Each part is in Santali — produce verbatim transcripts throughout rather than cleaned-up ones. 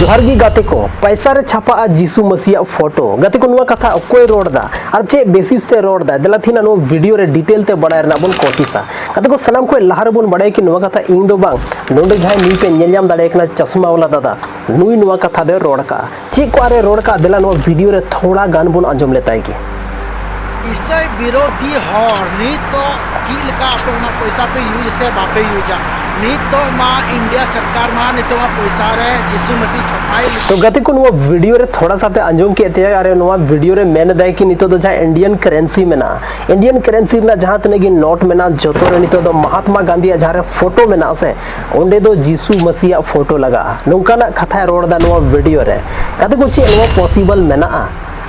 ᱟᱨ ᱜᱮ ᱜᱟᱛᱮ ᱠᱚ, ᱯᱟᱭᱥᱟ ᱨᱮ ᱪᱷᱟᱯᱟᱜᱼᱟ ᱡᱤᱥᱩ ᱢᱟᱹᱥᱤᱭᱟᱜ ᱯᱷᱳᱴᱳ᱾ ᱜᱟᱛᱮ ᱠᱚ, ᱱᱚᱣᱟ ᱠᱟᱛᱷᱟ ᱚᱠᱚᱭ ᱨᱚᱲ ᱫᱟ ᱟᱨ ᱪᱮᱫ ᱵᱮᱥᱤᱥ ᱛᱮ ᱨᱚᱲ ᱫᱟ, ᱫᱮᱞᱟ ᱛᱮᱦᱮᱧ ᱱᱚᱣᱟ ᱵᱷᱤᱰᱤᱭᱳ ᱨᱮ ᱰᱤᱴᱮᱞ ᱛᱮ ᱵᱟᱲᱟᱭ ᱨᱮᱱᱟᱜ ᱵᱚᱱ ᱠᱳᱥᱤᱥᱟ᱾ ᱜᱟᱛᱮ ᱠᱚ, ᱥᱟᱱᱟᱢ ᱠᱷᱚᱱ ᱞᱟᱦᱟ ᱨᱮᱵᱚᱱ ᱵᱟᱲᱟᱭᱟ ᱠᱤ ᱱᱚᱣᱟ ᱠᱟᱛᱷᱟ ᱤᱧ ᱫᱚ ᱵᱟᱝ, ᱱᱚᱰᱮ ᱡᱟᱦᱟᱸᱭ ᱱᱩᱭ ᱯᱮ ᱧᱮᱞ ᱧᱟᱢ ᱫᱟᱲᱮᱭᱟᱭ ᱠᱟᱱᱟ ᱪᱚᱥᱢᱟ ᱣᱟᱞᱟ ᱫᱟᱫᱟ, ᱱᱩᱭ ᱱᱚᱣᱟ ᱠᱟᱛᱷᱟ ᱫᱚᱭ ᱨᱚᱲ ᱠᱟᱜᱼᱟ᱾ ᱪᱮᱫ ᱠᱚ ᱟᱨᱮ ᱨᱚᱲ ᱠᱟᱜᱼᱟ, ᱫᱮᱞᱟ ᱱᱚᱣᱟ ᱵᱷᱤᱰᱤᱭᱳ ᱨᱮ ᱛᱷᱚᱲᱟ ᱜᱟᱱ ᱵᱚᱱ ᱟᱸᱡᱚᱢ ᱞᱮᱛᱟᱭ ᱜᱮ᱾ ᱤᱥᱟᱹᱭ ᱵᱤᱨᱳᱫᱷᱤ ᱦᱚᱲ ᱱᱤᱛ ᱫᱚ ᱪᱮᱫ ᱞᱮᱠᱟ ᱟᱯᱮ ᱚᱱᱟ ᱯᱚᱭᱥᱟ ᱯᱮ ᱤᱭᱩᱡᱽ ᱥᱮ ᱵᱟᱯᱮ ᱤᱭᱩᱡᱟ? ᱱᱤᱛᱚᱜ ᱢᱟ ᱤᱱᱰᱤᱭᱟ ᱥᱚᱨᱠᱟᱨ ᱢᱟ ᱱᱤᱛᱚᱜ ᱢᱟ ᱯᱚᱭᱥᱟ ᱨᱮ ᱡᱤᱥᱩ ᱢᱟᱹᱥᱤ ᱪᱷᱟᱯᱟᱭ᱾ ᱛᱚ ᱜᱟᱛᱮ ᱠᱚ, ᱱᱚᱣᱟ ᱵᱷᱤᱰᱤᱭᱳ ᱨᱮ ᱛᱷᱚᱲᱟ ᱥᱟ ᱯᱮ ᱟᱸᱡᱚᱢ ᱠᱮᱫ ᱛᱮ, ᱟᱨ ᱱᱚᱣᱟ ᱵᱷᱤᱰᱤᱭᱳ ᱨᱮ ᱢᱮᱱ ᱮᱫᱟᱭ ᱠᱤ ᱱᱤᱛᱚᱜ ᱫᱚ ᱡᱟᱦᱟᱸ ᱤᱱᱰᱤᱭᱟᱱ ᱠᱟᱨᱮᱱᱥᱤ ᱢᱮᱱᱟᱜᱼᱟ, ᱤᱱᱰᱤᱭᱟᱱ ᱠᱟᱨᱮᱱᱥᱤ ᱨᱮᱱᱟᱜ ᱡᱟᱦᱟᱸ ᱛᱤᱱᱟᱹᱜ ᱜᱮ ᱱᱳᱴ ᱢᱮᱱᱟᱜᱼᱟ, ᱡᱚᱛᱚ ᱨᱮ ᱱᱤᱛᱚᱜ ᱫᱚ ᱢᱟᱦᱟᱛᱢᱟ ᱜᱟᱱᱫᱷᱤᱭᱟᱜ ᱡᱟᱦᱟᱸ ᱨᱮ ᱯᱷᱳᱴᱳ ᱢᱮᱱᱟᱜᱼᱟ ᱥᱮ, ᱚᱸᱰᱮ ᱫᱚ ᱡᱤᱥᱩ ᱢᱟᱹᱥᱤᱭᱟᱜ ᱯᱷᱳᱴᱳ ᱞᱟᱜᱟᱜᱼᱟ, ᱱᱚᱝᱠᱟᱱᱟᱜ ᱠᱟᱛᱷᱟᱭ ᱨᱚᱲ ᱮᱫᱟ ᱱᱚᱣᱟ ᱵᱷᱤᱰᱤᱭᱳ ᱨᱮ᱾ ᱜᱟᱛᱮ ᱠᱚ, ᱪᱮᱫ ᱱᱚᱣᱟ ᱯᱚᱥᱤᱵᱚᱞ ᱢᱮᱱᱟᱜᱼᱟ?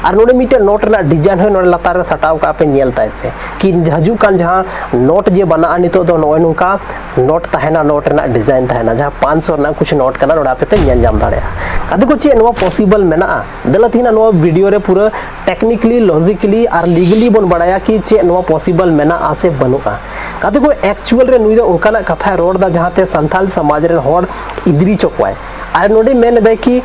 ᱟᱨ ᱱᱚᱰᱮ ᱢᱤᱫᱴᱮᱱ ᱱᱳᱴ ᱨᱮᱱᱟᱜ ᱰᱤᱡᱟᱭᱤᱱ ᱦᱚᱸ ᱱᱚᱰᱮ ᱞᱟᱛᱟᱨ ᱨᱮ ᱥᱟᱴᱟᱣ ᱠᱟᱜᱼᱟ ᱯᱮ, ᱧᱮᱞ ᱛᱟᱭ ᱯᱮ ᱠᱤ ᱦᱤᱡᱩᱜ ᱠᱟᱱ ᱡᱟᱦᱟᱸ ᱱᱳᱴ ᱡᱮ ᱵᱮᱱᱟᱜᱼᱟ ᱱᱤᱛᱚᱜ ᱫᱚ ᱱᱚᱜᱼᱚᱭ ᱱᱚᱝᱠᱟ ᱱᱳᱴ ᱛᱟᱦᱮᱱᱟ, ᱱᱳᱴ ᱨᱮᱱᱟᱜ ᱰᱤᱡᱟᱭᱤᱱ ᱛᱟᱦᱮᱱᱟ, ᱡᱟᱦᱟᱸ ᱯᱟᱸᱪᱥᱚ ᱨᱮᱱᱟᱜ ᱠᱩᱪᱷ ᱱᱳᱴ ᱠᱟᱱᱟ, ᱱᱚᱰᱮ ᱟᱯᱮ ᱯᱮ ᱧᱮᱞ ᱧᱟᱢ ᱫᱟᱲᱮᱭᱟᱜᱼᱟ᱾ ᱜᱟᱛᱮ ᱠᱚ, ᱪᱮᱫ ᱱᱚᱣᱟ ᱯᱚᱥᱤᱵᱚᱞ ᱢᱮᱱᱟᱜᱼᱟ? ᱫᱮᱞᱟ ᱛᱮᱦᱮᱧ ᱱᱚᱣᱟ ᱵᱷᱤᱰᱤᱭᱳ ᱨᱮ ᱯᱩᱨᱟᱹ ᱴᱮᱠᱱᱤᱠᱮᱞᱤ, ᱞᱚᱡᱤᱠᱮᱞᱤ ᱟᱨ ᱞᱤᱜᱟᱞᱤ ᱵᱚᱱ ᱵᱟᱲᱟᱭᱟ ᱠᱤ ᱪᱮᱫ ᱱᱚᱣᱟ ᱯᱚᱥᱤᱵᱚᱞ ᱢᱮᱱᱟᱜᱼᱟ ᱥᱮ ᱵᱟᱹᱱᱩᱜᱼᱟ᱾ ᱜᱟᱛᱮ ᱠᱚ, ᱮᱠᱪᱩᱣᱟᱞ ᱨᱮ ᱱᱩᱭ ᱫᱚ ᱚᱱᱠᱟᱱᱟᱜ ᱠᱟᱛᱷᱟᱭ ᱨᱚᱲ ᱮᱫᱟ ᱡᱟᱦᱟᱸᱛᱮ ᱥᱟᱱᱛᱟᱞ ᱥᱚᱢᱟᱡᱽ ᱨᱮᱱ ᱦᱚᱲ ᱤᱫᱽᱨᱤ ᱪᱚ ᱠᱚᱣᱟᱭ᱾ ᱟᱨ ᱱᱚᱰᱮ ᱢᱮᱱ ᱮᱫᱟᱭ ᱠᱤ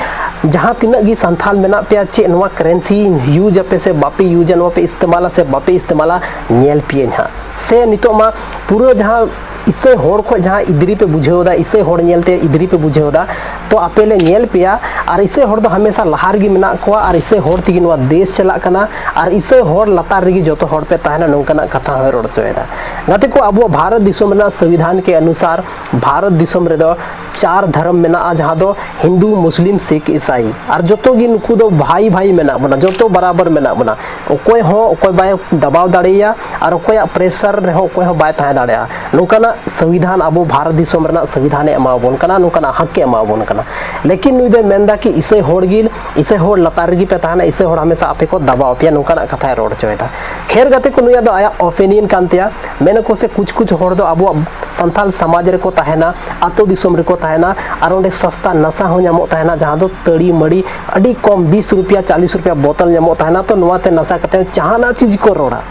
ᱡᱟᱦᱟᱸ ᱛᱤᱱᱟᱹᱜ ᱜᱮ ᱥᱟᱱᱛᱟᱞ ᱢᱮᱱᱟᱜ ᱯᱮᱭᱟ, ᱪᱮᱫ ᱱᱚᱣᱟ ᱠᱟᱨᱮᱱᱥᱤ ᱤᱭᱩᱡᱽ ᱟᱯᱮ ᱥᱮ ᱵᱟᱯᱮ ᱤᱭᱩᱡᱟ, ᱱᱚᱣᱟ ᱯᱮ ᱤᱥᱛᱮᱢᱟᱞᱟ ᱥᱮ ᱵᱟᱯᱮ ᱤᱥᱛᱮᱢᱟᱞᱟ, ᱧᱮᱞ ᱯᱮᱭᱟᱹᱧ ᱦᱟᱸᱜ᱾ ᱥᱮ ᱱᱤᱛᱚᱜ ᱢᱟ ᱯᱩᱨᱟᱹ ᱡᱟᱦᱟᱸ ᱤᱥᱟᱹᱭ ᱦᱚᱲ ᱠᱷᱚᱱ ᱡᱟᱦᱟᱸ ᱤᱫᱽᱨᱤ ᱯᱮ ᱵᱩᱡᱷᱟᱹᱣ ᱮᱫᱟ, ᱤᱥᱟᱹᱭ ᱦᱚᱲ ᱧᱮᱞᱛᱮ ᱤᱫᱽᱨᱤ ᱯᱮ ᱵᱩᱡᱷᱟᱹᱣ ᱮᱫᱟ, ᱛᱚ ᱟᱯᱮ ᱞᱮ ᱧᱮᱞ ᱯᱮᱭᱟ᱾ ᱟᱨ ᱤᱥᱟᱹᱭ ᱦᱚᱲ ᱫᱚ ᱦᱟᱢᱮᱥᱟ ᱞᱟᱦᱟ ᱨᱮᱜᱮ ᱢᱮᱱᱟᱜ ᱠᱚᱣᱟ ᱟᱨ ᱤᱥᱟᱹᱭ ᱦᱚᱲ ᱛᱮᱜᱮ ᱱᱚᱣᱟ ᱫᱮᱥ ᱪᱟᱞᱟᱜ ᱠᱟᱱᱟ ᱟᱨ ᱤᱥᱟᱹᱭ ᱦᱚᱲ ᱞᱟᱛᱟᱨ ᱨᱮᱜᱮ ᱡᱚᱛᱚ ᱦᱚᱲ ᱯᱮ ᱛᱟᱦᱮᱱᱟ, ᱱᱚᱝᱠᱟᱱᱟᱜ ᱠᱟᱛᱷᱟ ᱦᱚᱸᱭ ᱨᱚᱲ ᱦᱚᱪᱚᱭᱮᱫᱟ᱾ ᱜᱟᱛᱮ ᱠᱚ, ᱟᱵᱚᱣᱟᱜ ᱵᱷᱟᱨᱚᱛ ᱫᱤᱥᱚᱢ ᱨᱮᱱᱟᱜ ᱥᱚᱝᱵᱤᱫᱷᱟᱱ ᱠᱮ ᱚᱱᱩᱥᱟᱨ ᱵᱷᱟᱨᱚᱛ ᱫᱤᱥᱚᱢ ᱨᱮᱫᱚ ᱪᱟᱨ ᱫᱷᱚᱨᱚᱢ ᱢᱮᱱᱟᱜᱼᱟ, ᱡᱟᱦᱟᱸ ᱫᱚ ᱦᱤᱱᱫᱩ, ᱢᱩᱥᱞᱤᱢ, ᱥᱤᱠᱷ, ᱤᱥᱟᱭᱤ᱾ ᱟᱨ ᱡᱚᱛᱚ ᱜᱮ ᱱᱩᱠᱩ ᱫᱚ ᱵᱷᱟᱭ ᱵᱷᱟᱭ ᱢᱮᱱᱟᱜ ᱵᱚᱱᱟ, ᱡᱚᱛᱚ ᱵᱟᱨᱟᱵᱟᱨ ᱢᱮᱱᱟᱜ ᱵᱚᱱᱟ᱾ ᱚᱠᱚᱭ ᱦᱚᱸ ᱚᱠᱚᱭ ᱵᱟᱭ ᱫᱟᱵᱟᱣ ᱫᱟᱲᱮᱭᱟᱭᱟ ᱟᱨ ᱚᱠᱚᱭᱟᱜ ᱯᱨᱮᱥᱟᱨ ᱨᱮᱦᱚᱸ ᱚᱠᱚᱭ ᱦᱚᱸ ᱵᱟᱭ ᱛᱟᱦᱮᱸ ᱫᱟᱲᱮᱭᱟᱜᱼᱟ᱾ ᱱᱚᱝᱠᱟᱱᱟᱜ ᱥᱚᱝᱵᱤᱫᱷᱟᱱ ᱟᱵᱚ ᱵᱷᱟᱨᱚᱛ ᱫᱤᱥᱚᱢ ᱨᱮᱱᱟᱜ ᱥᱚᱝᱵᱤᱫᱷᱟᱱᱮ ᱮᱢᱟᱣᱟᱵᱚᱱ ᱠᱟᱱᱟ, ᱱᱚᱝᱠᱟᱱᱟᱜ ᱦᱚᱠ ᱮ ᱮᱢᱟᱣᱟᱵᱚᱱ ᱠᱟᱱᱟ᱾ ᱞᱮᱠᱤᱱ ᱱᱩᱭ ᱫᱚᱭ ᱢᱮᱱᱫᱟ ᱠᱤ ᱤᱥᱟᱹᱭ ᱦᱚᱲ ᱜᱮ, ᱤᱥᱟᱹᱭ ᱦᱚᱲ ᱞᱟᱛᱟᱨ ᱨᱮᱜᱮ ᱯᱮ ᱛᱟᱦᱮᱱᱟ, ᱤᱥᱟᱹᱭ ᱦᱚᱲ ᱦᱟᱢᱮᱥᱟ ᱟᱯᱮ ᱠᱚ ᱫᱟᱵᱟᱣ ᱟᱯᱮᱭᱟ, ᱱᱚᱝᱠᱟᱱᱟᱜ ᱠᱟᱛᱷᱟᱭ ᱨᱚᱲ ᱦᱚᱪᱚᱭᱮᱫᱟ᱾ ᱠᱷᱮᱨ ᱜᱟᱛᱮ ᱠᱚ, ᱱᱩᱭᱟᱜ ᱫᱚ ᱟᱭᱟᱜ ᱚᱯᱤᱱᱤᱭᱚᱱ ᱠᱟᱱ ᱛᱟᱭᱟ᱾ ᱢᱮᱱᱟᱠᱚ ᱥᱮ ᱠᱩᱪ ᱠᱩᱪ ᱦᱚᱲ ᱫᱚ ᱟᱵᱚᱣᱟᱜ ᱥᱟᱱᱛᱟᱞ ᱥᱚᱢᱟᱡᱽ ᱨᱮᱠᱚ ᱛᱟᱦᱮᱱᱟ, ᱟᱛᱳ ᱫᱤᱥᱚᱢ ᱨᱮᱠᱚ ᱛᱟᱦᱮᱱᱟ, ᱟᱨ ᱚᱸᱰᱮ ᱥᱚᱥᱛᱟ ᱱᱟᱥᱟ ᱦᱚᱸ ᱧᱟᱢᱚᱜ ᱛᱟᱦᱮᱱᱟ, ᱡᱟᱦᱟᱸ ᱫᱚ ᱛᱟᱹᱲᱤ ᱢᱟᱹᱲᱤ ᱟᱹᱰᱤ ᱠᱚᱢ ᱵᱤᱥ ᱨᱩᱯᱤᱭᱟ, ᱪᱟᱞᱤᱥ ᱨᱩᱯᱤᱭᱟ ᱵᱳᱛᱚᱞ ᱧᱟᱢᱚᱜ ᱛᱟᱦᱮᱱᱟ᱾ ᱛᱚ ᱱᱚᱣᱟᱛᱮ ᱱᱟᱥᱟ ᱠᱟᱛᱮ ᱡᱟᱦᱟᱱᱟᱜ ᱪᱤᱡᱽ ᱠᱚ ᱨᱚᱲᱟ᱾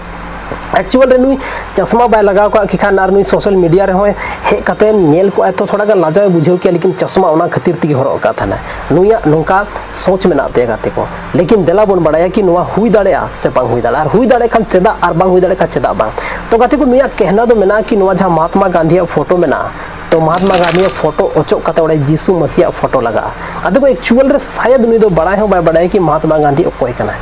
ᱮᱠᱪᱩᱣᱟᱞ ᱨᱮ ᱱᱩᱭ ᱪᱚᱥᱢᱟ ᱵᱟᱭ ᱞᱟᱜᱟᱣ ᱠᱟᱜ ᱠᱷᱟᱱ ᱟᱨ ᱱᱩᱭ ᱥᱳᱥᱟᱞ ᱢᱤᱰᱤᱭᱟ ᱨᱮᱦᱚᱸ ᱦᱮᱡ ᱠᱟᱛᱮ ᱧᱮᱞ ᱠᱚᱜᱼᱟᱭ ᱛᱚ ᱛᱷᱚᱲᱟ ᱜᱟᱱ ᱞᱟᱡᱟᱣ ᱮ ᱵᱩᱡᱷᱟᱹᱣ ᱠᱮᱭᱟ, ᱞᱮᱠᱤᱱ ᱪᱚᱥᱢᱟ ᱚᱱᱟ ᱠᱷᱟᱹᱛᱤᱨ ᱛᱮᱜᱮ ᱦᱚᱨᱚᱜ ᱟᱠᱟᱫ ᱛᱟᱦᱮᱱᱟ᱾ ᱱᱩᱭᱟᱜ ᱱᱚᱝᱠᱟ ᱥᱳᱪ ᱢᱮᱱᱟᱜ ᱛᱟᱭᱟ ᱜᱟᱛᱮ ᱠᱚ᱾ ᱞᱮᱠᱤᱱ ᱫᱮᱞᱟ ᱵᱚᱱ ᱵᱟᱲᱟᱭᱟ ᱠᱤ ᱱᱚᱣᱟ ᱦᱩᱭ ᱫᱟᱲᱮᱭᱟᱜᱼᱟ ᱥᱮ ᱵᱟᱝ ᱦᱩᱭ ᱫᱟᱲᱮᱭᱟᱜᱼᱟ, ᱟᱨ ᱦᱩᱭ ᱫᱟᱲᱮᱭᱟᱜ ᱠᱷᱟᱱ ᱪᱮᱫᱟᱜ, ᱟᱨ ᱵᱟᱝ ᱦᱩᱭ ᱫᱟᱲᱮᱭᱟᱜ ᱠᱷᱟᱱ ᱪᱮᱫᱟᱜ ᱵᱟᱝ᱾ ᱛᱚ ᱜᱟᱛᱮ ᱠᱚ, ᱱᱩᱭᱟᱜ ᱠᱮᱦᱱᱟ ᱫᱚ ᱢᱮᱱᱟᱜᱼᱟ ᱠᱤ ᱱᱚᱣᱟ ᱡᱟᱦᱟᱸ ᱢᱚᱦᱟᱛᱢᱟ ᱜᱟᱱᱫᱷᱤᱭᱟᱜ ᱯᱷᱳᱴᱳ ᱢᱮᱱᱟᱜᱼᱟ, ᱛᱚ ᱢᱚᱦᱟᱛᱢᱟ ᱜᱟᱱᱫᱷᱤᱭᱟᱜ ᱯᱷᱳᱴᱳ ᱚᱪᱚᱜ ᱠᱟᱛᱮ ᱚᱸᱰᱮ ᱡᱤᱥᱩ ᱢᱟᱹᱥᱤᱭᱟᱜ ᱯᱷᱳᱴᱳ ᱞᱟᱜᱟᱜᱼᱟ᱾ ᱟᱫᱚ ᱠᱚ ᱮᱠᱪᱩᱣᱟᱞ ᱨᱮ ᱥᱟᱭᱟᱫ ᱩᱱᱤ ᱫᱚ ᱵᱟᱲᱟᱭ ᱦᱚᱸ ᱵᱟᱭ ᱵᱟᱲᱟᱭᱟ ᱠᱤ ᱢᱚᱦᱟᱛᱢᱟ ᱜᱟᱱᱫᱷᱤ ᱚᱠᱚᱭ ᱠᱟᱱᱟᱭ᱾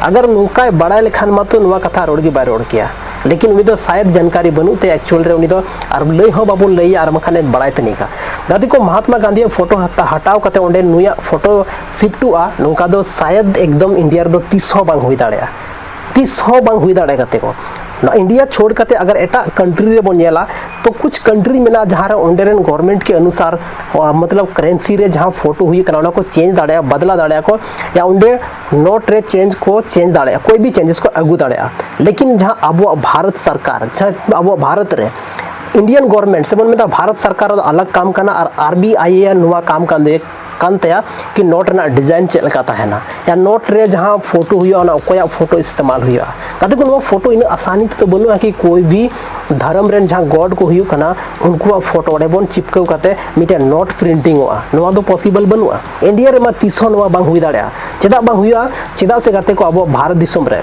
ᱟᱜᱟᱨ ᱱᱚᱝᱠᱟᱭ ᱵᱟᱲᱟᱭ ᱞᱮᱠᱷᱟᱱ ᱢᱟᱛᱚ ᱱᱚᱣᱟ ᱠᱟᱛᱷᱟ ᱨᱚᱲ ᱜᱮ ᱵᱟᱭ ᱨᱚᱲ ᱠᱮᱭᱟ᱾ ᱞᱮᱠᱤᱱ ᱩᱱᱤ ᱫᱚ ᱥᱟᱭᱟᱫ ᱡᱟᱱᱠᱟᱨᱤ ᱵᱟᱹᱱᱩᱜ ᱛᱟᱭᱟ ᱮᱠᱪᱩᱣᱟᱞ ᱨᱮ, ᱩᱱᱤ ᱫᱚ ᱟᱨ ᱞᱟᱹᱭ ᱦᱚᱸ ᱵᱟᱵᱚᱱ ᱞᱟᱹᱭᱟ ᱟᱨ ᱵᱟᱝᱠᱷᱟᱱ ᱮ ᱵᱟᱲᱟᱭ ᱛᱟᱹᱱᱤᱡ ᱠᱟ᱾ ᱜᱟᱛᱮ ᱠᱚ, ᱢᱚᱦᱟᱛᱢᱟ ᱜᱟᱱᱫᱷᱤᱭᱟᱜ ᱯᱷᱳᱴᱳ ᱦᱟᱛᱟ-, ᱦᱟᱴᱟᱣ ᱠᱟᱛᱮ ᱚᱸᱰᱮ ᱱᱩᱭᱟᱜ ᱯᱷᱳᱴᱳ ᱥᱤᱯᱴᱩᱜᱼᱟ, ᱱᱚᱝᱠᱟ ᱫᱚ ᱥᱟᱭᱟᱫ ᱮᱠᱫᱚᱢ ᱤᱱᱰᱤᱭᱟ ᱨᱮᱫᱚ ᱛᱤᱥ ᱦᱚᱸ ᱵᱟᱝ ᱦᱩᱭ ᱫᱟᱲᱮᱭᱟᱜᱼᱟ᱾ ᱛᱤᱥ ᱦᱚᱸ ᱵᱟᱝ ᱦᱩᱭ ᱫᱟᱲᱮᱭᱟᱜᱼᱟ ᱜᱟᱛᱮ ᱠᱚ᱾ ᱱᱚᱣᱟ ᱤᱱᱰᱤᱭᱟ ᱪᱷᱳᱲ ᱠᱟᱛᱮ ᱟᱜᱟᱨ ᱮᱴᱟᱜ ᱠᱟᱱᱴᱨᱤ ᱨᱮᱵᱚᱱ ᱧᱮᱞᱟ, ᱛᱚ ᱠᱩᱪ ᱠᱟᱱᱴᱨᱤ ᱢᱮᱱᱟᱜᱼᱟ ᱡᱟᱦᱟᱸ ᱨᱮ ᱚᱸᱰᱮ ᱨᱮᱱ ᱜᱚᱨᱢᱮᱱᱴ ᱠᱮ ᱚᱱᱩᱥᱟᱨ, ᱟ, ᱢᱚᱛᱞᱚᱵ ᱠᱟᱨᱮᱱᱥᱤ ᱨᱮ ᱡᱟᱦᱟᱸ ᱯᱷᱳᱴᱳ ᱦᱩᱭᱩᱜ ᱠᱟᱱᱟ ᱚᱱᱟ ᱠᱚ ᱪᱮᱧᱡᱽ ᱫᱟᱲᱮᱭᱟᱜᱼᱟ, ᱵᱟᱫᱞᱟ ᱫᱟᱲᱮᱭᱟᱜᱼᱟ ᱠᱚ, ᱭᱟ ᱚᱸᱰᱮ ᱱᱳᱴ ᱨᱮ ᱪᱮᱧᱡᱽ ᱠᱚ ᱪᱮᱧᱡᱽ ᱫᱟᱲᱮᱭᱟᱜᱼᱟ, ᱠᱳᱭ ᱵᱷᱤ ᱪᱮᱧᱡᱮᱥ ᱠᱚ ᱟᱹᱜᱩ ᱫᱟᱲᱮᱭᱟᱜᱼᱟ᱾ ᱞᱮᱠᱤᱱ ᱡᱟᱦᱟᱸ ᱟᱵᱚᱣᱟᱜ ᱵᱷᱟᱨᱚᱛ ᱥᱚᱨᱠᱟᱨ, ᱡᱟᱦᱟᱸ ᱟᱵᱚᱣᱟᱜ ᱵᱷᱟᱨᱚᱛ ᱨᱮ ᱤᱱᱰᱤᱭᱟᱱ ᱜᱚᱨᱢᱮᱱᱴ ᱥᱮ ᱵᱚᱱ ᱢᱮᱛᱟ ᱵᱷᱟᱨᱚᱛ ᱥᱚᱨᱠᱟᱨ ᱫᱚ ᱟᱞᱟᱜᱽ ᱠᱟᱢ ᱠᱟᱱᱟ ᱟᱨ ᱟᱨ ᱵᱤ ᱟᱭ ᱮ ᱱᱚᱣᱟ ᱠᱟᱢ ᱠᱟᱱ ᱫᱚ ᱠᱟᱱ ᱛᱟᱭᱟ ᱠᱤ ᱱᱳᱴ ᱨᱮᱱᱟᱜ ᱰᱤᱡᱟᱭᱤᱱ ᱪᱮᱫ ᱞᱮᱠᱟ ᱛᱟᱦᱮᱱᱟ, ᱭᱟ ᱱᱳᱴ ᱨᱮ ᱡᱟᱦᱟᱸ ᱯᱷᱳᱴᱳ ᱦᱩᱭᱩᱜᱼᱟ ᱚᱱᱟ ᱚᱠᱚᱭᱟᱜ ᱯᱷᱳᱴᱳ ᱤᱥᱛᱮᱢᱟᱞ ᱦᱩᱭᱩᱜᱼᱟ᱾ ᱜᱟᱛᱮ ᱠᱚ, ᱱᱚᱣᱟ ᱯᱷᱳᱴᱳ ᱤᱱᱟᱹᱜ ᱟᱥᱟᱱᱤ ᱛᱮᱫᱚ ᱵᱟᱹᱱᱩᱜᱼᱟ ᱠᱤ ᱠᱳᱭ ᱵᱷᱤ ᱫᱷᱚᱨᱚᱢ ᱨᱮᱱ ᱡᱟᱦᱟᱸ ᱜᱚᱰ ᱠᱚ ᱦᱩᱭᱩᱜ ᱠᱟᱱᱟ ᱩᱱᱠᱩᱣᱟᱜ ᱯᱷᱳᱴᱳ ᱚᱸᱰᱮ ᱵᱚᱱ ᱪᱤᱯᱠᱟᱹᱣ ᱠᱟᱛᱮ ᱢᱤᱫᱴᱮᱱ ᱱᱳᱴ ᱯᱨᱤᱱᱴᱤᱝ ᱚᱜᱼᱟ, ᱱᱚᱣᱟ ᱫᱚ ᱯᱚᱥᱤᱵᱚᱞ ᱵᱟᱹᱱᱩᱜᱼᱟ᱾ ᱤᱱᱰᱤᱭᱟ ᱨᱮᱢᱟ ᱛᱤᱥ ᱦᱚᱸ ᱱᱚᱣᱟ ᱵᱟᱝ ᱦᱩᱭ ᱫᱟᱲᱮᱭᱟᱜᱼᱟ᱾ ᱪᱮᱫᱟᱜ ᱵᱟᱝ ᱦᱩᱭᱩᱜᱼᱟ? ᱪᱮᱫᱟᱜ ᱥᱮ ᱜᱟᱛᱮ ᱠᱚ, ᱟᱵᱚ ᱵᱷᱟᱨᱚᱛ ᱫᱤᱥᱚᱢ ᱨᱮ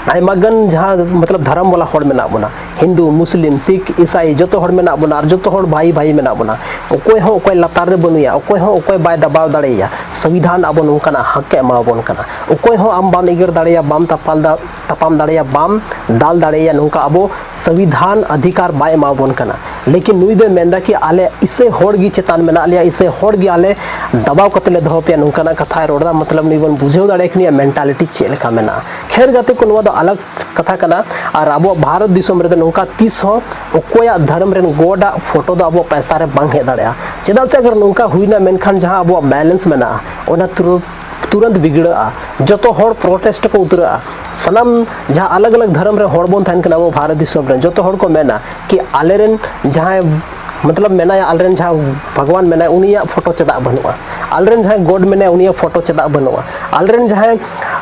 ᱟᱭᱢᱟ ᱜᱟᱱ ᱡᱟᱦᱟᱸ ᱢᱚᱛᱞᱚᱵ ᱫᱷᱚᱨᱚᱢ ᱵᱟᱞᱟ ᱦᱚᱲ ᱢᱮᱱᱟᱜ ᱵᱚᱱᱟ, ᱦᱤᱱᱫᱩ, ᱢᱩᱥᱞᱤᱢ, ᱥᱤᱠᱷ, ᱤᱥᱟᱭ, ᱡᱚᱛᱚ ᱦᱚᱲ ᱢᱮᱱᱟᱜ ᱵᱚᱱᱟ ᱟᱨ ᱡᱚᱛᱚ ᱦᱚᱲ ᱵᱷᱟᱭ ᱵᱷᱟᱭ ᱢᱮᱱᱟᱜ ᱵᱚᱱᱟ᱾ ᱚᱠᱚᱭ ᱦᱚᱸ ᱚᱠᱚᱭ ᱞᱟᱛᱟᱨ ᱨᱮ ᱵᱟᱹᱱᱩᱭᱟ, ᱚᱠᱚᱭ ᱦᱚᱸ ᱚᱠᱚᱭ ᱵᱟᱭ ᱫᱟᱵᱟᱣ ᱫᱟᱲᱮᱭᱟᱭᱟ᱾ ᱥᱚᱝᱵᱤᱫᱷᱟᱱ ᱟᱵᱚ ᱱᱚᱝᱠᱟᱱᱟᱜ ᱦᱟᱠ ᱮ ᱮᱢᱟ ᱵᱚᱱ ᱠᱟᱱᱟ᱾ ᱚᱠᱚᱭ ᱦᱚᱸ ᱟᱢ ᱵᱟᱢ ᱮᱜᱮᱨ ᱫᱟᱲᱮᱭᱟᱜᱼᱟ, ᱵᱟᱢ ᱛᱟᱯᱟᱞ ᱫᱟ-, ᱛᱟᱯᱟᱢ ᱫᱟᱲᱮᱭᱟᱜᱼᱟ, ᱵᱟᱢ ᱫᱟᱞ ᱫᱟᱲᱮᱭᱟᱜᱼᱟ, ᱱᱚᱝᱠᱟ ᱟᱵᱚ ᱥᱚᱝᱵᱤᱫᱷᱟᱱ ᱚᱫᱷᱤᱠᱟᱨ ᱵᱟᱭ ᱮᱢᱟ ᱵᱚᱱ ᱠᱟᱱᱟ᱾ ᱞᱮᱠᱤᱱ ᱱᱩᱭ ᱫᱚᱭ ᱢᱮᱱᱫᱟ ᱠᱤ ᱟᱞᱮ ᱤᱥᱟᱹᱭ ᱦᱚᱲ ᱜᱮ ᱪᱮᱛᱟᱱ ᱢᱮᱱᱟᱜ ᱞᱮᱭᱟ, ᱤᱥᱟᱹᱭ ᱦᱚᱲ ᱜᱮ ᱟᱞᱮ ᱫᱟᱵᱟᱣ ᱠᱟᱛᱮ ᱞᱮ ᱫᱚᱦᱚ ᱯᱮᱭᱟ, ᱱᱚᱝᱠᱟᱱᱟᱜ ᱠᱟᱛᱷᱟᱭ ᱨᱚᱲ ᱮᱫᱟ᱾ ᱢᱚᱛᱞᱚᱵ ᱱᱩᱭ ᱵᱚᱱ ᱵᱩᱡᱷᱟᱹᱣ ᱫᱟᱲᱮᱭᱟᱜ ᱠᱟᱱᱟ ᱢᱮᱱᱴᱟᱞᱤᱴᱤ ᱪᱮᱫ ᱞᱮᱠᱟ ᱢᱮᱱᱟᱜᱼᱟ᱾ ᱠᱷᱮᱨ ᱜᱟᱛᱮ ᱠᱚ, ᱱᱚᱣᱟ ᱫᱚ ᱟᱞᱟᱜᱽ ᱠᱟᱛᱷᱟ ᱠᱟᱱᱟ᱾ ᱟᱨ ᱟᱵᱚᱣᱟᱜ ᱵᱷᱟᱨᱚᱛ ᱫᱤᱥᱚᱢ ᱨᱮᱫᱚ ᱱᱚᱝᱠᱟ ᱛᱤᱥ ᱦᱚᱸ ᱚᱠᱚᱭᱟᱜ ᱫᱷᱚᱨᱚᱢ ᱨᱮᱱ ᱜᱚᱰᱟᱜ ᱯᱷᱳᱴᱳ ᱫᱚ ᱟᱵᱚᱣᱟᱜ ᱯᱚᱭᱥᱟ ᱨᱮ ᱵᱟᱝ ᱦᱮᱡ ᱫᱟᱲᱮᱭᱟᱜᱼᱟ᱾ ᱪᱮᱫᱟᱜ ᱥᱮ ᱟᱜᱟᱨ ᱱᱚᱝᱠᱟ ᱦᱩᱭᱱᱟ ᱢᱮᱱᱠᱷᱟᱱ ᱡᱟᱦᱟᱸ ᱟᱵᱚᱣᱟᱜ ᱵᱮᱞᱮᱱᱥ ᱢᱮᱱᱟᱜᱼᱟ ᱚᱱᱟ ᱛᱩᱨᱩ-, ᱛᱩᱨᱟᱹᱱᱛ ᱵᱤᱜᱽᱲᱟᱹᱜᱼᱟ᱾ ᱡᱚᱛᱚ ᱦᱚᱲ ᱯᱨᱚᱴᱮᱥᱴ ᱠᱚ ᱩᱛᱟᱹᱨᱟᱹᱜᱼᱟ᱾ ᱥᱟᱱᱟᱢ ᱡᱟᱦᱟᱸ ᱟᱞᱟᱜᱽ ᱟᱞᱟᱜᱽ ᱫᱷᱚᱨᱚᱢ ᱨᱮ ᱦᱚᱲ ᱵᱚᱱ ᱛᱟᱦᱮᱱ ᱠᱟᱱᱟ ᱟᱵᱚ ᱵᱷᱟᱨᱚᱛ ᱫᱤᱥᱚᱢ ᱨᱮ, ᱡᱚᱛᱚ ᱦᱚᱲ ᱠᱚ ᱢᱮᱱᱟ ᱠᱤ ᱟᱞᱮᱨᱮᱱ ᱡᱟᱦᱟᱸᱭ ᱢᱚᱛᱞᱚᱵ ᱢᱮᱱᱟᱭᱟ, ᱟᱞᱮᱨᱮᱱ ᱡᱟᱦᱟᱸ ᱵᱷᱟᱜᱽᱣᱟᱱ ᱢᱮᱱᱟᱭᱟ ᱩᱱᱤᱭᱟᱜ ᱯᱷᱳᱴᱳ ᱪᱮᱫᱟᱜ ᱵᱟᱹᱱᱩᱜᱼᱟ? ᱟᱞᱮᱨᱮᱱ ᱡᱟᱦᱟᱸᱭ ᱜᱚᱰ ᱢᱮᱱᱟᱭᱟ ᱩᱱᱤᱭᱟᱜ ᱯᱷᱳᱴᱳ ᱪᱮᱫᱟᱜ ᱵᱟᱹᱱᱩᱜᱼᱟ? ᱟᱞᱮᱨᱮᱱ ᱡᱟᱦᱟᱸᱭ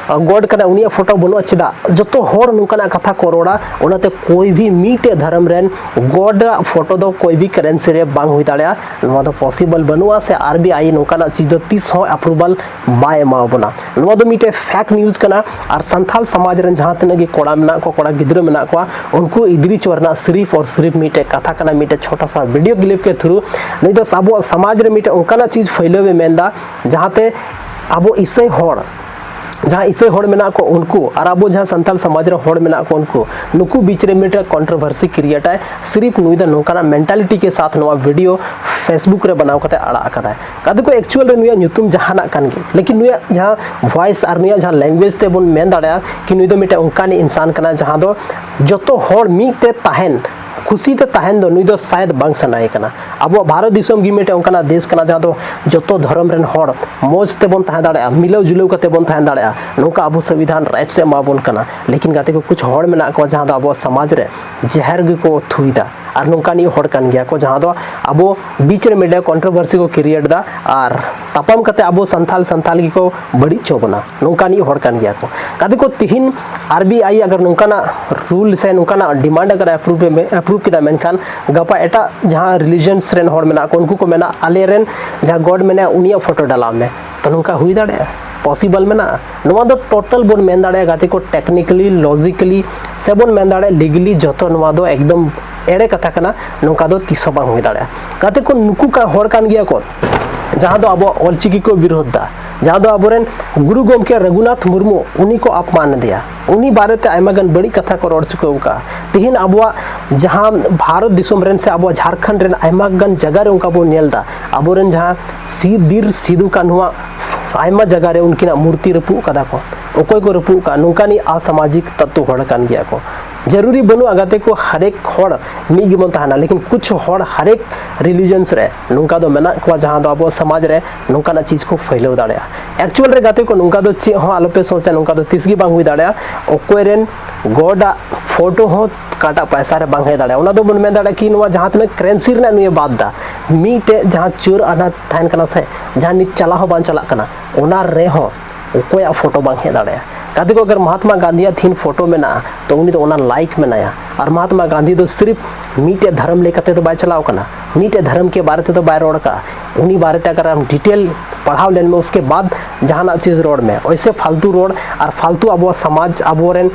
ᱜᱚᱰ ᱠᱟᱱᱟ, ᱩᱱᱤᱭᱟᱜ ᱯᱷᱳᱴᱳ ᱵᱟᱹᱱᱩᱜᱼᱟ᱾ ᱪᱮᱫᱟᱜ? ᱡᱚᱛᱚ ᱦᱚᱲ ᱱᱚᱝᱠᱟᱱᱟᱜ ᱠᱟᱛᱷᱟ ᱠᱚ ᱨᱚᱲᱟ᱾ ᱚᱱᱟᱛᱮ ᱠᱳᱭ ᱵᱷᱤ ᱢᱤᱫᱴᱮᱡ ᱫᱷᱚᱨᱚᱢ ᱨᱮᱱ ᱜᱚᱰ ᱟᱜ ᱯᱷᱳᱴᱳ ᱫᱚ ᱠᱳᱭ ᱵᱷᱤ ᱠᱟᱨᱮᱱᱥᱤ ᱨᱮ ᱵᱟᱝ ᱦᱩᱭ ᱫᱟᱲᱮᱭᱟᱜᱼᱟ᱾ ᱱᱚᱣᱟ ᱫᱚ ᱯᱚᱥᱤᱵᱚᱞ ᱵᱟᱹᱱᱩᱜᱼᱟ, ᱥᱮ ᱟᱨ ᱵᱤ ᱟᱭ ᱱᱚᱝᱠᱟᱱᱟᱜ ᱪᱤᱡᱽ ᱫᱚ ᱛᱤᱥ ᱦᱚᱸ ᱮᱯᱨᱩᱵᱷᱟᱞ ᱵᱟᱭ ᱮᱢᱟ ᱵᱚᱱᱟ᱾ ᱱᱚᱣᱟ ᱫᱚ ᱢᱤᱫᱴᱮᱡ ᱯᱷᱮᱠ ᱱᱤᱭᱩᱡᱽ ᱠᱟᱱᱟ᱾ ᱟᱨ ᱥᱟᱱᱛᱟᱞ ᱥᱚᱢᱟᱡᱽ ᱨᱮᱱ ᱡᱟᱦᱟᱸ ᱛᱤᱱᱟᱹᱜ ᱜᱮ ᱠᱚᱲᱟ ᱢᱮᱱᱟᱜ ᱠᱚᱣᱟ, ᱠᱚᱲᱟ ᱜᱤᱫᱽᱨᱟᱹ ᱢᱮᱱᱟᱜ ᱠᱚᱣᱟ, ᱩᱱᱠᱩ ᱤᱫᱨᱤ ᱪᱚ ᱨᱮᱱᱟᱜ ᱥᱤᱨᱤᱯ ᱟᱨ ᱥᱤᱨᱤᱯ ᱢᱤᱫᱴᱮᱡ ᱠᱟᱛᱷᱟ ᱠᱟᱱᱟ, ᱢᱤᱫᱴᱮᱡ ᱪᱷᱳᱴᱟ ᱥᱟ ᱵᱷᱤᱰᱤᱭᱳ ᱠᱞᱤᱯ ᱠᱮ ᱛᱷᱨᱩ ᱱᱩᱭ ᱫᱚ ᱟᱵᱚᱣᱟᱜ ᱥᱚᱢᱟᱡᱽ ᱨᱮ ᱢᱤᱫᱴᱮᱡ ᱚᱱᱠᱟᱱᱟᱜ ᱪᱤᱡᱽ ᱯᱷᱟᱹᱭᱞᱟᱹᱣ ᱮ ᱢᱮᱱᱫᱟ, ᱡᱟᱦᱟᱸᱛᱮ ᱟᱵᱚ ᱤᱥᱟᱹᱭ ᱦᱚᱲ, ᱡᱟᱦᱟᱸ ᱤᱥᱟᱹᱭ ᱦᱚᱲ ᱢᱮᱱᱟᱜ ᱠᱚ ᱩᱱᱠᱩ ᱟᱨ ᱟᱵᱚ ᱡᱟᱦᱟᱸ ᱥᱟᱱᱛᱟᱞ ᱥᱚᱢᱟᱡᱽ ᱨᱮ ᱦᱚᱲ ᱢᱮᱱᱟᱜ ᱠᱚ ᱩᱱᱠᱩ, ᱱᱩᱠᱩ ᱵᱤᱪ ᱨᱮ ᱢᱤᱫᱴᱮᱡ ᱠᱚᱱᱴᱨᱳᱵᱷᱟᱨᱥᱤ ᱠᱨᱤᱭᱮᱴ ᱟᱭ᱾ ᱥᱤᱨᱤᱯ ᱱᱩᱭ ᱫᱚ ᱱᱚᱝᱠᱟᱱᱟᱜ ᱢᱮᱱᱴᱟᱞᱤᱴᱤ ᱠᱮ ᱥᱟᱛᱷ ᱱᱚᱣᱟ ᱵᱷᱤᱰᱤᱭᱳ ᱯᱷᱮᱥᱵᱩᱠ ᱨᱮ ᱵᱮᱱᱟᱣ ᱠᱟᱛᱮ ᱟᱲᱟᱜ ᱟᱠᱟᱫᱟᱭ᱾ ᱜᱟᱛᱮ ᱠᱚ, ᱮᱠᱪᱩᱭᱟᱞ ᱨᱮ ᱱᱩᱭᱟᱜ ᱧᱩᱛᱩᱢ ᱡᱟᱦᱟᱱᱟᱜ ᱠᱟᱱ ᱜᱮ, ᱞᱮᱠᱤᱱ ᱱᱩᱭᱟᱜ ᱡᱟᱦᱟᱸ ᱵᱷᱚᱭᱮᱥ ᱟᱨ ᱱᱩᱭᱟᱜ ᱡᱟᱦᱟᱸ ᱞᱮᱝᱜᱩᱭᱮᱡᱽ ᱛᱮᱵᱚᱱ ᱢᱮᱱ ᱫᱟᱲᱮᱭᱟᱜᱼᱟ ᱠᱤ ᱱᱩᱭ ᱫᱚ ᱢᱤᱫᱴᱮᱡ ᱚᱱᱠᱟᱱᱤᱡ ᱤᱱᱥᱟᱱ ᱠᱟᱱᱟ ᱡᱟᱦᱟᱸ ᱫᱚ ᱡᱚᱛᱚ ᱦᱚᱲ ᱢᱤᱫ ᱛᱮ ᱛᱟᱦᱮᱱ, ᱠᱷᱩᱥᱤ ᱛᱮ ᱛᱟᱦᱮᱱ ᱫᱚ ᱱᱩᱭ ᱫᱚ ᱥᱟᱭᱮᱫ ᱵᱟᱝ ᱥᱟᱱᱟᱭᱮ ᱠᱟᱱᱟ᱾ ᱟᱵᱚᱣᱟᱜ ᱵᱷᱟᱨᱚᱛ ᱫᱤᱥᱚᱢ ᱜᱮ ᱢᱤᱫᱴᱮᱡ ᱚᱱᱠᱟᱱᱟᱜ ᱫᱮᱥ ᱠᱟᱱᱟ ᱡᱟᱦᱟᱸ ᱫᱚ ᱡᱚᱛᱚ ᱫᱷᱚᱨᱚᱢ ᱨᱮᱱ ᱦᱚᱲ ᱢᱚᱡᱽ ᱛᱮᱵᱚᱱ ᱛᱟᱦᱮᱸ ᱫᱟᱲᱮᱭᱟᱜᱼᱟ, ᱢᱤᱞᱟᱹᱣ ᱡᱩᱞᱟᱹᱣ ᱠᱟᱛᱮ ᱵᱚᱱ ᱛᱟᱦᱮᱸ ᱫᱟᱲᱮᱭᱟᱜᱼᱟ, ᱱᱚᱝᱠᱟ ᱟᱵᱚ ᱥᱚᱝᱵᱤᱫᱷᱟᱱ ᱨᱟᱭᱤᱴᱥ ᱮ ᱮᱢᱟ ᱵᱚᱱ ᱠᱟᱱᱟ᱾ ᱞᱮᱠᱤᱱ ᱜᱟᱛᱮ ᱠᱚ, ᱠᱩᱪ ᱦᱚᱲ ᱢᱮᱱᱟᱜ ᱠᱚᱣᱟ ᱡᱟᱦᱟᱸ ᱫᱚ ᱟᱵᱚᱣᱟᱜ ᱥᱚᱢᱟᱡᱽ ᱨᱮ ᱡᱮᱦᱮᱨ ᱜᱮᱠᱚ ᱛᱷᱩᱭᱫᱟ᱾ ᱟᱨ ᱱᱚᱝᱠᱟᱱᱤᱡ ᱦᱚᱲ ᱠᱟᱱ ᱜᱮᱭᱟ ᱠᱚ ᱡᱟᱦᱟᱸ ᱫᱚ ᱟᱵᱚ ᱵᱤᱪ ᱨᱮ ᱢᱤᱫᱴᱮᱡ ᱠᱚᱱᱴᱨᱳᱵᱷᱟᱨᱥᱤ ᱠᱚ ᱠᱨᱤᱭᱮᱴ ᱫᱟ ᱟᱨ ᱛᱟᱯᱟᱢ ᱠᱟᱛᱮ ᱟᱵᱚ ᱥᱟᱱᱛᱟᱞ ᱥᱟᱱᱛᱟᱞ ᱜᱮᱠᱚ ᱵᱟᱹᱲᱤᱡ ᱪᱚ ᱵᱚᱱᱟ, ᱱᱚᱝᱠᱟᱱᱤᱡ ᱦᱚᱲ ᱠᱟᱱ ᱜᱮᱭᱟ ᱠᱚ᱾ ᱜᱟᱛᱮ ᱠᱚ, ᱛᱤᱦᱤᱧ ᱟᱨ ᱵᱤ ᱟᱭ ᱟᱜᱟᱨ ᱱᱚᱝᱠᱟᱱᱟᱜ ᱨᱩᱞ ᱥᱮ ᱱᱚᱝᱠᱟᱱᱟᱜ ᱰᱤᱢᱟᱱᱰ ᱟᱜᱟᱨ ᱮᱯᱨᱩᱵᱷ ᱮᱯᱨᱩᱵᱷ ᱠᱮᱫᱟ, ᱢᱮᱱᱠᱷᱟᱱ ᱜᱟᱯᱟ ᱮᱴᱟᱜ ᱡᱟᱦᱟᱸ ᱨᱤᱞᱤᱡᱤᱭᱚᱱᱥ ᱨᱮᱱ ᱦᱚᱲ ᱢᱮᱱᱟᱜ ᱠᱚ ᱩᱱᱠᱩ ᱠᱚ ᱢᱮᱱᱟ ᱟᱞᱮ ᱨᱮᱱ ᱡᱟᱦᱟᱸ ᱜᱚᱰ ᱢᱮᱱᱟᱭᱟ ᱩᱱᱤᱭᱟᱜ ᱯᱷᱳᱴᱳ ᱰᱟᱞᱟᱣ ᱢᱮ, ᱛᱚ ᱱᱚᱝᱠᱟ ᱦᱩᱭ ᱫᱟᱲᱮᱭᱟᱜᱼᱟ? ᱯᱚᱥᱤᱵᱚᱞ ᱢᱮᱱᱟᱜᱼᱟ? ᱱᱚᱣᱟ ᱫᱚ ᱴᱳᱴᱟᱞ ᱵᱚᱱ ᱢᱮᱱ ᱫᱟᱲᱮᱭᱟᱜᱼᱟ ᱜᱟᱛᱮ ᱠᱚ, ᱴᱮᱠᱱᱤᱠᱟᱞᱤ, ᱞᱚᱡᱤᱠᱟᱞᱤ ᱥᱮ ᱵᱚᱱ ᱢᱮᱱ ᱫᱟᱲᱮᱭᱟᱜᱼᱟ ᱞᱤᱜᱟᱞᱤ, ᱡᱚᱛᱚ ᱱᱚᱣᱟ ᱫᱚ ᱮᱠᱫᱚᱢ ᱮᱲᱮ ᱠᱟᱛᱷᱟ ᱠᱟᱱᱟ᱾ ᱱᱚᱝᱠᱟ ᱫᱚ ᱛᱤᱥ ᱦᱚᱸ ᱵᱟᱝ ᱦᱩᱭ ᱫᱟᱲᱮᱭᱟᱜᱼᱟ᱾ ᱜᱟᱛᱮ ᱠᱚ, ᱱᱩᱠᱩ ᱠᱟ ᱦᱚᱲ ᱠᱟᱱ ᱜᱮᱭᱟ ᱠᱚ ᱡᱟᱦᱟᱸ ᱫᱚ ᱟᱵᱚᱣᱟᱜ ᱚᱞᱪᱤᱠᱤ ᱠᱚ ᱵᱤᱨᱳᱫᱷ ᱫᱟ, ᱡᱟᱦᱟᱸ ᱫᱚ ᱟᱵᱚᱨᱮᱱ ᱜᱩᱨᱩ ᱜᱚᱢᱠᱮ ᱨᱚᱜᱷᱩᱱᱟᱛᱷ ᱢᱩᱨᱢᱩ ᱩᱱᱤ ᱠᱚ ᱟᱯᱢᱟᱱ ᱮᱫᱮᱭᱟ, ᱩᱱᱤ ᱵᱟᱨᱮᱛᱮ ᱟᱭᱢᱟ ᱜᱟᱱ ᱵᱟᱹᱲᱤᱡ ᱠᱟᱛᱷᱟ ᱠᱚ ᱨᱚᱲ ᱪᱩᱠᱟᱹᱣ ᱟᱠᱟᱫᱼᱟ᱾ ᱛᱤᱦᱤᱧ ᱟᱵᱚᱣᱟᱜ ᱡᱟᱦᱟᱸ ᱵᱷᱟᱨᱚᱛ ᱫᱤᱥᱚᱢ ᱨᱮᱱ ᱥᱮ ᱟᱵᱚᱣᱟᱜ ᱡᱷᱟᱲᱠᱷᱚᱸᱰ ᱨᱮᱱ ᱟᱭᱢᱟ ᱜᱟᱱ ᱡᱟᱭᱜᱟ ᱨᱮ ᱚᱱᱠᱟ ᱵᱚᱱ ᱧᱮᱞ ᱮᱫᱟ, ᱟᱵᱚᱨᱮᱱ ᱡᱟᱦᱟᱸ ᱥᱤ- ᱵᱤᱨ ᱥᱤᱫᱩ ᱠᱟᱹᱱᱦᱩᱣᱟᱜ ᱟᱭᱢᱟ ᱡᱟᱭᱜᱟ ᱨᱮ ᱩᱱᱠᱤᱱᱟᱜ ᱢᱩᱨᱛᱤ ᱨᱟᱹᱯᱩᱫ ᱠᱟᱫᱟ ᱠᱚ᱾ ᱚᱠᱚᱭ ᱠᱚ ᱨᱟᱹᱯᱩᱫ ᱠᱟᱜᱼᱟ? ᱱᱚᱝᱠᱟᱱᱤᱡ ᱟᱥᱟᱢᱟᱡᱤᱠ ᱛᱚᱛᱛᱚ ᱦᱚᱲ ᱠᱟᱱ ᱜᱮᱭᱟ ᱠᱚ᱾ ᱡᱟᱹᱨᱩᱨᱤ ᱵᱟᱹᱱᱩᱜᱼᱟ ᱜᱟᱛᱮ ᱠᱚ ᱦᱟᱨᱮᱠ ᱦᱚᱲ ᱢᱤᱫ ᱜᱮᱵᱚᱱ ᱛᱟᱦᱮᱱᱟ, ᱞᱮᱠᱤᱱ ᱠᱩᱪ ᱦᱚᱲ ᱦᱟᱨᱮᱠ ᱨᱤᱞᱤᱡᱤᱭᱚᱱᱥ ᱨᱮ ᱱᱚᱝᱠᱟ ᱫᱚ ᱢᱮᱱᱟᱜ ᱠᱚᱣᱟ ᱡᱟᱦᱟᱸ ᱫᱚ ᱟᱵᱚ ᱥᱚᱢᱟᱡᱽ ᱨᱮ ᱱᱚᱝᱠᱟᱱᱟᱜ ᱪᱤᱡᱽ ᱠᱚ ᱯᱷᱟᱹᱭᱞᱟᱹᱣ ᱫᱟᱲᱮᱭᱟᱜᱼᱟ᱾ ᱮᱠᱪᱩᱭᱟᱞ ᱨᱮ ᱜᱟᱛᱮ ᱠᱚ, ᱱᱚᱝᱠᱟ ᱫᱚ ᱪᱮᱫ ᱦᱚᱸ ᱟᱞᱚᱯᱮ ᱥᱚᱪᱟ, ᱱᱚᱝᱠᱟ ᱫᱚ ᱛᱤᱥ ᱜᱮ ᱵᱟᱝ ᱦᱩᱭ ᱫᱟᱲᱮᱭᱟᱜᱼᱟ᱾ ᱚᱠᱚᱭ ᱨᱮᱱ ᱜᱚᱰ ᱟᱜ ᱯᱷᱳᱴᱳ ᱦᱚᱸ ᱚᱠᱟᱴᱟᱜ ᱯᱟᱭᱥᱟ ᱨᱮ ᱵᱟᱝ ᱦᱮᱡ ᱫᱟᱲᱮᱭᱟᱜᱼᱟ᱾ ᱚᱱᱟ ᱫᱚᱵᱚᱱ ᱢᱮᱱ ᱫᱟᱲᱮᱭᱟᱜᱼᱟ ᱠᱤ ᱱᱚᱣᱟ ᱡᱟᱦᱟᱸ ᱛᱤᱱᱟᱹᱜ ᱠᱟᱨᱮᱱᱥᱤ ᱨᱮᱱᱟᱜ ᱱᱩᱭᱮ ᱵᱟᱫ ᱫᱟ, ᱢᱤᱫᱴᱮᱡ ᱡᱟᱦᱟᱸ ᱪᱟᱹᱨ ᱟᱱᱟ ᱛᱟᱦᱮᱱ ᱠᱟᱱᱟ ᱥᱮ, ᱡᱟᱦᱟᱸ ᱱᱤᱛ ᱪᱟᱞᱟᱣ ᱦᱚᱸ ᱵᱟᱝ ᱪᱟᱞᱟᱜ ᱠᱟᱱᱟ, ᱚᱱᱟ ᱨᱮᱦᱚᱸ ᱚᱠᱚᱭᱟᱜ ᱯᱷᱳᱴᱳ ᱵᱟᱝ ᱦᱮᱡ ᱫᱟᱲᱮᱭᱟᱜᱼᱟ? ᱜᱟᱛᱮ ᱠᱚ, ᱟᱜᱟᱨ ᱢᱚᱦᱟᱛᱢᱟ ᱜᱟᱱᱫᱷᱤᱭᱟᱜ ᱛᱤᱦᱤᱧ ᱯᱷᱳᱴᱳ ᱢᱮᱱᱟᱜᱼᱟ, ᱛᱚ ᱩᱱᱤ ᱫᱚ ᱚᱱᱟ ᱞᱟᱭᱤᱠ ᱢᱮᱱᱟᱭᱟ᱾ ᱟᱨ ᱢᱚᱦᱟᱛᱢᱟ ᱜᱟᱱᱫᱷᱤ ᱫᱚ ᱥᱤᱨᱯ ᱢᱤᱫᱴᱮᱡ ᱫᱷᱚᱨᱚᱢ ᱞᱟᱹᱭ ᱠᱟᱛᱮ ᱫᱚ ᱵᱟᱭ ᱪᱟᱞᱟᱣ ᱠᱟᱱᱟ, ᱢᱤᱫᱴᱮᱡ ᱫᱷᱚᱨᱚᱢ ᱠᱮ ᱵᱟᱨᱮ ᱛᱮᱫᱚ ᱵᱟᱭ ᱨᱚᱲ ᱠᱟᱜᱼᱟ᱾ ᱩᱱᱤ ᱵᱟᱨᱮᱛᱮ ᱟᱜᱟᱨ ᱟᱢ ᱰᱤᱴᱮᱞ ᱯᱟᱲᱦᱟᱣ ᱞᱮᱱ ᱢᱮ, ᱩᱥᱠᱮ ᱵᱟᱫ ᱡᱟᱦᱟᱱᱟᱜ ᱪᱤᱡᱽ ᱨᱚᱲ ᱢᱮ᱾ ᱚᱭᱥᱮ ᱯᱷᱟᱞᱛᱩ ᱨᱚᱲ ᱟᱨ ᱯᱷᱟᱞᱛᱩ ᱟᱵᱚᱣᱟᱜ ᱥᱚᱢᱟᱡᱽ, ᱟᱵᱚᱨᱮᱱ,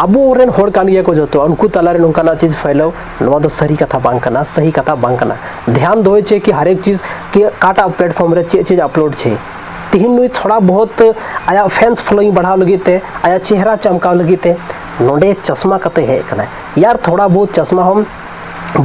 ᱟᱵᱚᱨᱮᱱ ᱦᱚᱲ ᱠᱟᱱ ᱜᱮᱭᱟ ᱠᱚ ᱡᱚᱛᱚ, ᱩᱱᱠᱩ ᱛᱟᱞᱟᱨᱮ ᱱᱚᱝᱠᱟᱱᱟᱜ ᱪᱤᱡᱽ ᱯᱷᱟᱭᱞᱟᱣ, ᱱᱚᱣᱟ ᱫᱚ ᱥᱟᱹᱨᱤ ᱠᱟᱛᱷᱟ ᱵᱟᱝ ᱠᱟᱱᱟ, ᱥᱟᱹᱦᱤ ᱠᱟᱛᱷᱟ ᱵᱟᱝ ᱠᱟᱱᱟ᱾ ᱫᱷᱮᱭᱟᱱ ᱫᱚᱦᱚᱭ ᱪᱮ ᱠᱤ ᱦᱟᱨᱮᱠ ᱪᱤᱡᱽ ᱠᱤ ᱚᱠᱟᱴᱟᱜ ᱯᱞᱮᱴᱯᱷᱚᱨᱢ ᱨᱮ ᱪᱮᱫ ᱪᱤᱡᱽ ᱟᱯᱞᱳᱰ ᱪᱮ᱾ ᱛᱤᱦᱤᱧ ᱱᱩᱭ ᱛᱷᱚᱲᱟ ᱵᱚᱦᱩᱛ ᱟᱭᱟᱜ ᱯᱷᱮᱱᱥ ᱯᱷᱚᱞᱳᱭᱤᱝ ᱵᱟᱲᱦᱟᱣ ᱞᱟᱹᱜᱤᱫ ᱛᱮ, ᱟᱭᱟᱜ ᱪᱮᱦᱨᱟ ᱪᱟᱢᱠᱟᱣ ᱞᱟᱹᱜᱤᱫ ᱛᱮ ᱱᱚᱰᱮ ᱪᱚᱥᱢᱟ ᱠᱟᱛᱮ ᱦᱮᱡ ᱠᱟᱱᱟᱭ᱾ ᱭᱟᱨ, ᱛᱷᱚᱲᱟ ᱵᱚᱦᱩᱛ ᱪᱚᱥᱢᱟ ᱦᱚᱢ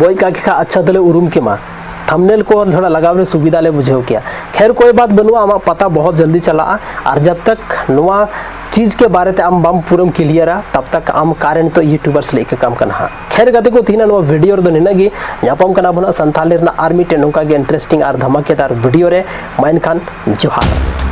ᱵᱚᱡ ᱠᱟᱜ ᱠᱷᱟᱱ ᱟᱪᱪᱷᱟ ᱛᱟᱦᱞᱮ ᱩᱨᱩᱢ ᱠᱮᱢᱟ, ᱛᱷᱟᱢᱵᱱᱮᱞ ᱠᱚ ᱛᱷᱚᱲᱟ ᱞᱟᱜᱟᱣ ᱨᱮ ᱥᱩᱵᱤᱫᱷᱟ ᱞᱮ ᱵᱩᱡᱷᱟᱹᱣ ᱠᱮᱭᱟ᱾ ᱠᱷᱮᱨ, ᱠᱳᱭ ᱵᱟᱛ ᱵᱟᱹᱱᱩᱜᱼᱟ, ᱟᱢᱟᱜ ᱯᱟᱛᱟ ᱵᱚᱦᱩᱛ ᱡᱚᱞᱫᱤ ᱪᱟᱞᱟᱜᱼᱟ᱾ ᱟᱨ ᱡᱟᱵ ᱛᱟᱠ ᱱᱚᱣᱟ ᱪᱤᱡᱽ ᱠᱮ ᱵᱟᱨᱮ ᱛᱮ ᱟᱢ ᱵᱟᱢ ᱯᱩᱨᱟᱹᱢ ᱠᱞᱤᱭᱟᱨᱟ, ᱛᱟᱵ ᱛᱟᱠ ᱟᱢ ᱠᱟᱨᱮᱱ ᱛᱚ ᱭᱩᱴᱩᱵᱟᱨᱥ ᱞᱮ ᱟᱹᱭᱠᱟᱹ ᱠᱟᱢ ᱠᱟᱱᱟ ᱦᱟᱸᱜ᱾ ᱠᱷᱮᱨ ᱜᱟᱛᱮ ᱠᱚ, ᱛᱮᱦᱮᱧᱟᱜ ᱱᱚᱣᱟ ᱵᱷᱤᱰᱤᱭᱳ ᱨᱮᱫᱚ ᱱᱤᱱᱟᱹᱜ ᱜᱮ᱾ ᱧᱟᱯᱟᱢ ᱠᱟᱱᱟ ᱵᱚᱱ ᱦᱟᱸᱜ ᱥᱟᱱᱛᱷᱟᱞᱤ ᱨᱮᱱᱟᱜ ᱟᱨ ᱢᱤᱫᱴᱮᱱ ᱱᱚᱝᱠᱟ ᱜᱮ ᱤᱱᱴᱟᱨᱮᱥᱴᱤᱝ ᱟᱨ ᱫᱷᱟᱢᱟᱠᱮᱫᱟᱨ ᱵᱷᱤᱰᱤᱭᱳ ᱨᱮ᱾ ᱢᱟ ᱮᱱᱠᱷᱟᱱ ᱡᱚᱦᱟᱨ᱾